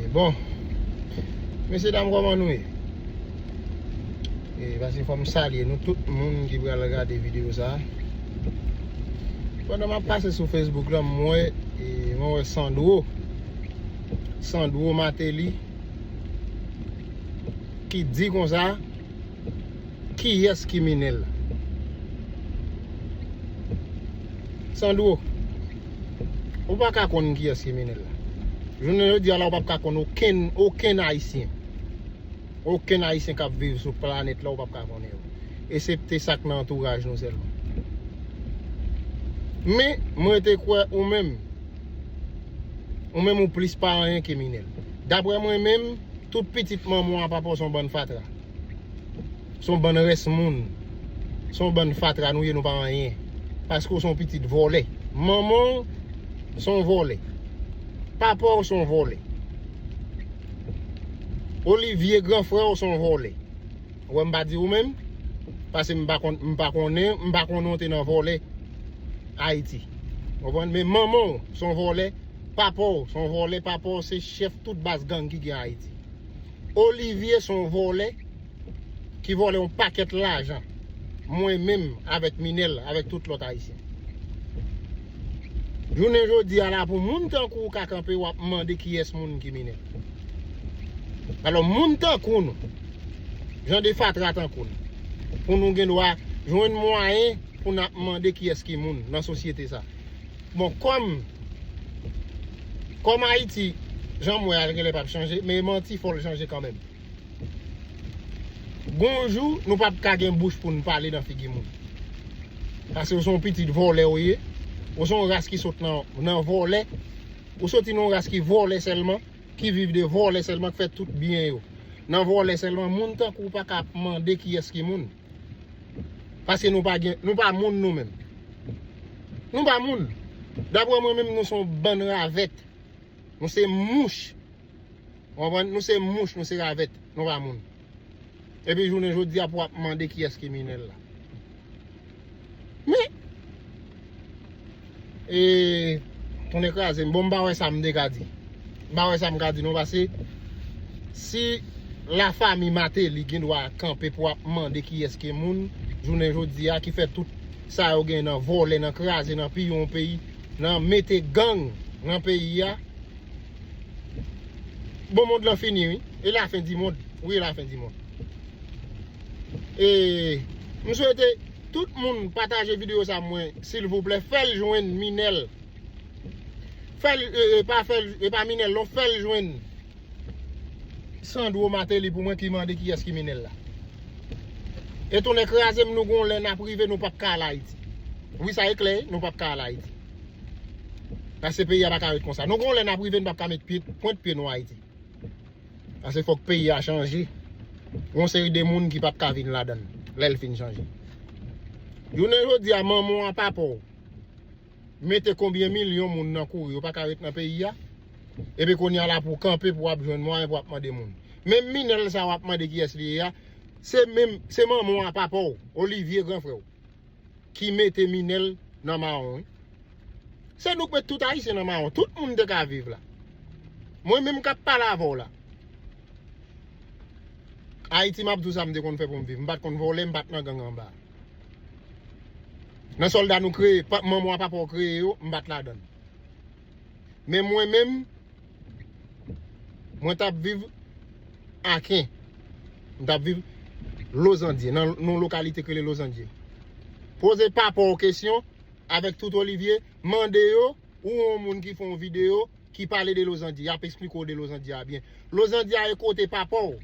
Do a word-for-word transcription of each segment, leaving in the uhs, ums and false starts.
Bon, mesye dam, kòman nou ye? E, pase fò m salye nou tout moun ki pral gade videyo sa a. Pandan m ap pase sou Facebook la, m wè, e, mwen wè Sandro, Sandro Martelly, ki di konsa, kiyès ki Minel la? Sandro, ou pa ka konn kiyès ki Minel la. Jounen jodi a la, ou p ap ka konn okenn, okenn Ayisyen. Okenn Ayisyen k ap viv sou planèt la, ou p ap ka konnen yo. Esepte sa k nan antouraj nou sèlman. Men, mwen te kwè ou menm, ou menm ou plis pa anyen ke Minel. Daprè mwen menm, tout pitit manman w a papa w se yon bann fatra. Se yon bann rès moun. Se yon bann fatra nou ye, nou pa anyen. Paske w se yon pitit vòlè. Manman w se yon vòlè. Papa w se yon vòlè. Olivier, gran frè w, se yon vòlè. Ou wè, m pa di ou menm, paske m pa konn, m pa konnen, m pa konnen w te nan vòlè Ayiti. Ou konprann? Men manman w se yon vòlè, papa w se yon vòlè, papa w se chèf tout baz gang ki gen Ayiti. Olivier se yon vòlè ki vòlè yon pakèt lajan. Mwen menm avèk Minel, avèk tout lòt Ayisyen. Jounen jodi a la, pou moun tankou w ka kanpe, w ap mande kiyès moun ki Minel. Alò, moun tankou nou, jan de fatra tankou nou, pou nou gen dwa jwenn mwayen pou n ap mande kiyès ki moun nan sosyete sa. Bon, kòm, kòm Ayiti, jan m wè a, l genlè p ap chanje, men manti fò l chanje kanmenm. Gon jou, nou p ap ka gen bouch pou n pale nan figi moun. Paske ou se yon pitit vòlè ou ye. Ou se yon ras ki sot nan, nan vòlè. Ou soti nan yon ras ki vòlè sèlman, ki viv de vòlè sèlman, ki fè tout byen yo nan vòlè sèlman. Moun tankou w pa ka ap mande kiyès ki moun. Paske nou pa gen, nou pa moun nou menm. Nou pa moun. Daprè mwen menm, nou se yon bann ravèt. Nou se mouch. Ou konprann? Nou se mouch, nou se ravèt. Nou pa moun. Epi jounen jodi a pou w ap mande kiyès ki Minel la. Men, e, tounen kraze m. Bon, m pa wè sa m te ka di. M pa wè sa m ka di non, paske si lafanmi Martelly gen dwa kanpe pou ap mande kiyès ki moun, jounen jodi a, ki fè tout sa yo gen nan vòlè, nan kraze, nan piye yon peyi, nan mete gang nan peyi a, bon, mond lan fini, wi. E lafen di mond. Wi, e lafen di mond. E m swete tout moun pataje videyo sa mwen, silvouplè, fè l jwenn Minel. Fè l, e, e, pa fè l, e pa Minel, non, fè l jwenn Sandro Martelly pou mwen ki mande kiyès ki Minel la. E tounen kraze m, nou gon lè n ap rive, nou p ap ka al Ayiti. Wi, sa e klè, nou p ap ka al Ayiti. Paske peyi a pa ka ret konsa. Nou gon lè n ap rive, n p ap ka met pye, pwent pye nou Ayiti. Paske fòk peyi a chanje. Yon seri de moun ki p ap ka vin ladan l, lè l fin chanje. Jounen jodi a, manman w a papa w mete konbyen milyon moun nan kouri, yo pa ka ret nan peyi a. Epi kounye a la pou w kanpe, pou w ap jwenn mwayen, pou w ap mande moun. Menm Minel sa w ap mande kiyès li ye a, se menm, se manman w a papa w, Olivier, gran frè w, ki mete Minel nan mawon, wi. Se nou k met tout Ayisyen nan mawon. Tout moun te ka viv la. Mwen menm k ap pale avè w la. Ayiti, m ap di w sa m te konn fè pou m viv. M pa t konn vòlè, m pa t nan gang anba. Nan sòlda nou kreye, pa, manman w a papa w kreye yo, m pa t ladan l. Men mwen menm, mwen t ap viv Aken. M t ap viv Lozandye, nan, nan yon lokalite k rele Lozandye. Poze papa w kesyon, avèk tout Olivier, mande yo, ou yon moun ki fè yon videyo, ki pale de Lozandye, y ap eksplike w de Lozandye a byen. Lozandye a e kote papa w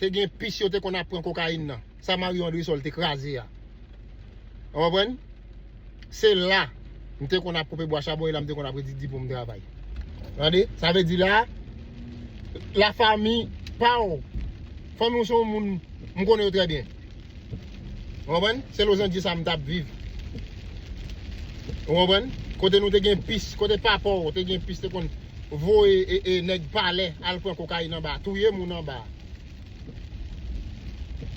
te gen pis yo te konn ap pran kokayin nan. Sa Mario Andresol te kraze a. Ou konprann? Se la m te konn ap koupe bwa chabon, e la m te konn ap redi di pou m travay. Tande? Sa vle di la, lafanmi pa w, fanmi w se yon moun m konnen yo trè byen. Ou konprann? Se Lozandye sa m t ap viv. Ou konprann? Kote nou te gen pis, kote papa w te gen pis, te konn voye e, e nèg palè al pran kokayin anba, touye moun anba.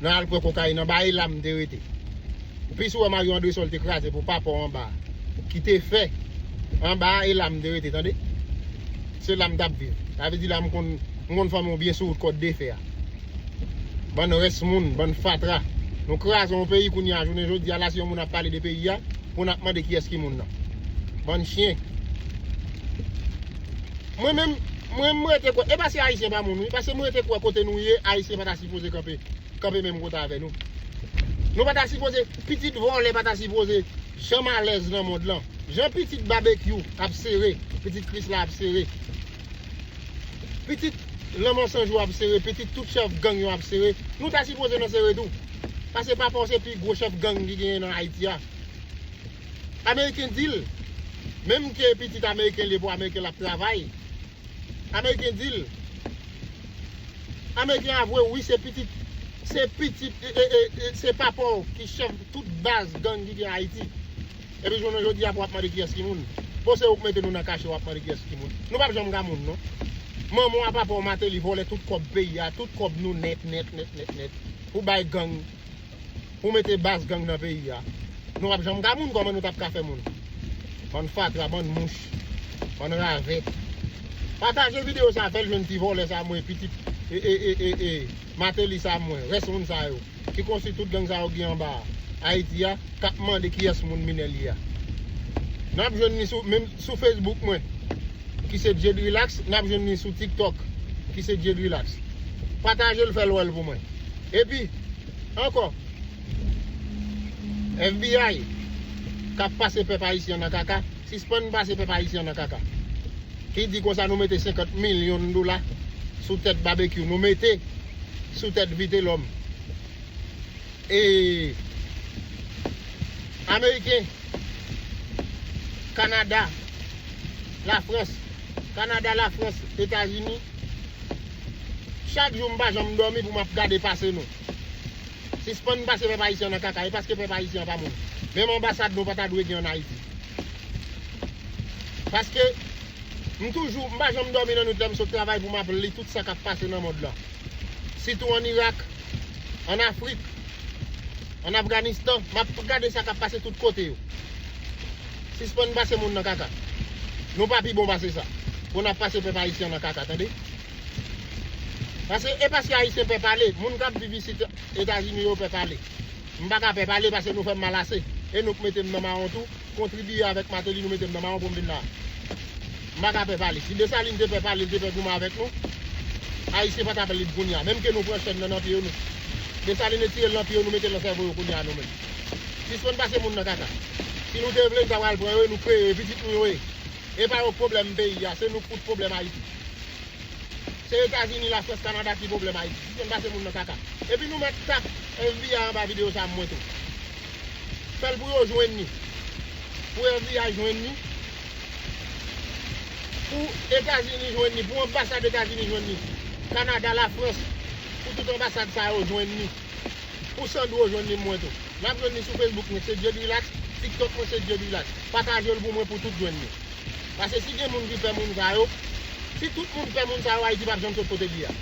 Nan al pran kokayin anba, e la m te rete. Pis ou wè Mario Andresol te kraze pou papa w anba, ki te fè anba, e la m te rete, tande? Se la m t ap viv. Sa vle di la m konn, m konn fòme w byen sou wout kòd de fè a. Bann rès moun, bann fatra. Nou kraze yon peyi kounye a, jounen jodi a la, si yon moun ap pale de peyi a, pou n ap mande kiyès ki moun nan. Bann chen. Mwen menm, mwen m rete kwè, e pa se Ayisyen pa moun wi, paske m rete kwè kote nou ye, Ayisyen pa ta sipoze kanpe, kanpe menm kote avè nou. Nou pa ta sipoze, pitit vòlè pa ta sipoze janm alèz nan mond lan. Jan pitit Babekyou ap sere, pitit Krisla ap sere, pitit Lanmò San Jou ap sere, pitit tout chèf gang yo ap sere, nou ta sipoze nan sere tou. Paske papa w se pi gwo chèf gang ki genyen nan Ayiti a. Ameriken di l, menm ke pitit Ameriken li ye, pou Ameriken l ap travay. Ameriken di l, Ameriken avwe wi, se pitit, se pitit, e, e, e, e, se papa w ki chèf tout baz gang ki gen Ayiti. Epi jounen jodi a pou w ap mande kiyès ki moun. Bon, se ou k mete nou nan kache, w ap mande kiyès ki moun. Nou p ap janm ka moun non. Manman w a papa w Mateli vòlè tout kòb peyi a, tout kòb nou nèt, nèt, nèt, nèt, nèt. Pou bay gang, pou mete baz gang nan peyi a. Nou p ap janm ka moun, kòman nou t ap ka fè moun? Bann fatra, bann mouch, bann ravèt. Pataje videyo sa, fè l jwenn ti vòlè sa mwen, pitit, e, e, e, e, e, Mateli sa mwen, rès moun sa yo, ki konstwi tout gang sa yo ki anba Ayiti a, k ap mande kiyès moun Minèl ye a. N ap jwenn li sou, menm sou Facebook mwen, ki se Jade Relax, n ap jwenn li sou TikTok, ki se Jade Relax. Pataje l, fè l wè l pou mwen. Epi, ankò, FBI k ap pase pèp ayisyen nan kaka, sispann pase pèp ayisyen nan kaka. Ki di konsa nou mete senkant milyon dola sou tèt Babekyou, nou mete sou tèt Vitelòm. E Ameriken, Kanada, Lafrans, Kanada, Lafrans, Etazini, chak jou m pa janm dòmi pou m ap gade pase nou. Sispann pase pèp ayisyen nan kaka, e paske pèp ayisyen an pa moun. Menm anbasad nou pa ta dwe gen ann Ayiti. Paske m toujou, m pa janm dòmi nan nwit la, m sot travay pou m ap li tout sa k ap pase nan mond lan. Sitou ann Irak, ann Afrik, ann Afganistan, m ap gade sa k ap pase tout kote yo. Sispann pase moun nan kaka. Nou pa pi bon pase sa. Pou n ap pase pèp ayisyen nan kaka, tande? Paske, e paske ayisyen pè pale, moun k ap viv isit Etazini yo pè pale. M pa ka pè pale paske nou fè m mal ase. E nou k mete m nan mawon tou, kontribiye avèk Mateli, nou mete m nan mawon pou m vin la. M pa ka pè pale. Si Desalin te pè pale, li te pè goumen avèk nou, Ayisyen pa t ap lib kounye a. Menm ke nou pran chèn nan nan pye yo, nou. Desalin retire l nan pye yo, nou mete l nan sèvo yo kounye a nou menm. Sispann pase moun nan kaka. Si nou te vle, nou ta pral pran yo e nou kreye pitit nou yo ye. E pa yo k pwoblèm peyi a, se nou k fout pwoblèm Ayiti. Se Etazini, Lafrans, Kanada ki pwoblèm Ayiti. Sispann pase moun nan kaka. Epi nou mèt tap FBI anba videyo sa mwen tou. Fè l pou yo jwenn li. Pou FBI jwenn li. Pou Etazini jwenn li. Pou anbasad Etazini jwenn li. Kanada, Lafrans. Pou tout anbasad sa yo jwenn li. Pou Sandro jwenn li mwen tou. N ap jwenn li sou Facebook mwen, se Jade Relax. TikTok mwen, se Jade Relax. Pataje l pou mwen pou tout jwenn li. Paske si gen moun ki pè moun sa yo, si tout moun pè moun sa yo, Ayiti p ap janm sot kote l ye a.